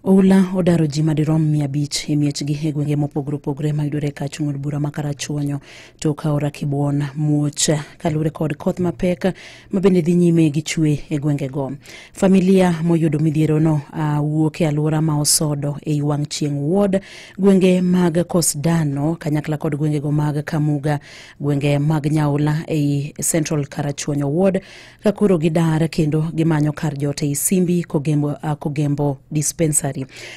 Oula odaro ji madirom 500 e miechgi e gwenge mopogore opogore mayudore e kach od bura ma Karachuonyo tok aora Kibwon muoch kaluwore kod koth mapek ma bende dhi nyime gi chwe e gwengego. Familia moyudo midhierono wuok e alwora ma Osodo ei wang' chieng' ward, gwenge mag Kosdano kanyakla kod gwengego mag Kamuga, gwenge mag Nyaula ei Central Karachuonyo ward, ka koro gidar kendo gimanyo kar jot ei Simbi Kogembo dispensary.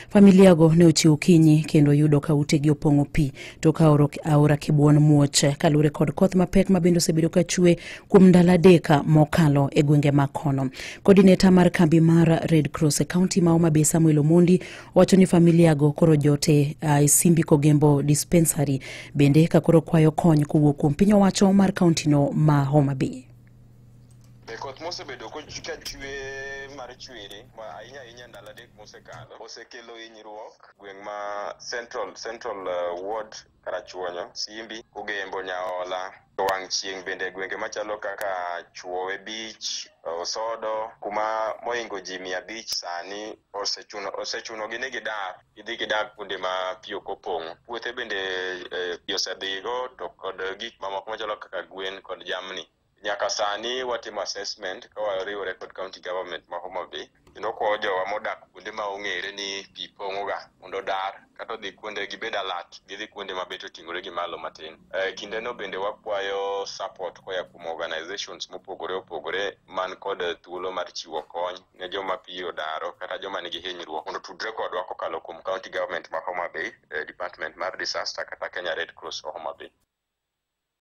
Familia go ne ochiwo kinyi kendo yudo ka utegi opong'o pi to ka aora Kibwon muoch kaluwore kod koth mapek ma bende osebedo ka chwe kuom ndalo 3 mokalo e gwenge ma kono. Coordinator mar kambi mar Red Cross e kaunti ma Homa Bay Samuel Omondi wacho ni familia go koro jote e Simbi Kogembo dispensary bende ka koro kwayo kony kowuok kuom piny owacho mar kaunti no ma Homa Bay. Be koth mosebedo ka chwe mar chwiri ahinya ahinya ndalo 3 mosekalo osekelo hinyruok gweng' ma Central Ward Karachuonyo, Simbi, Kogembo, Nyaola, wang' chieng' bende gwenge machalo kaka Chuowe Beach, Osodo, kuma mohingo ji 500 sani osechuno gi ni gidar, gidhi gidak kuonde ma pi ok opong'o. Puothe bende pi osedhigo to kod gik mamoko machalo kaka gwen kod jamni. Nyaka sani watimo assessment ka wariwore kod county government ma Homa Bay kendo kwayo jowa modak kuonde ma ong'ere ni pi pong'o ga mondo odar kata odhi kuonde gibed alert gidhi kuonde ma bet oting'ore gi malo matin. Kindeno bende wakwayo support koya kuom organizations mopogore opogore man kod thuolo mar chiwo kony ne joma pi odaro kata joma nigi hinyruok mondo otudre kodwa kokalo kuom county government ma Homa Bay, department mar disaster kata Kenya Red Cross Homa Bay.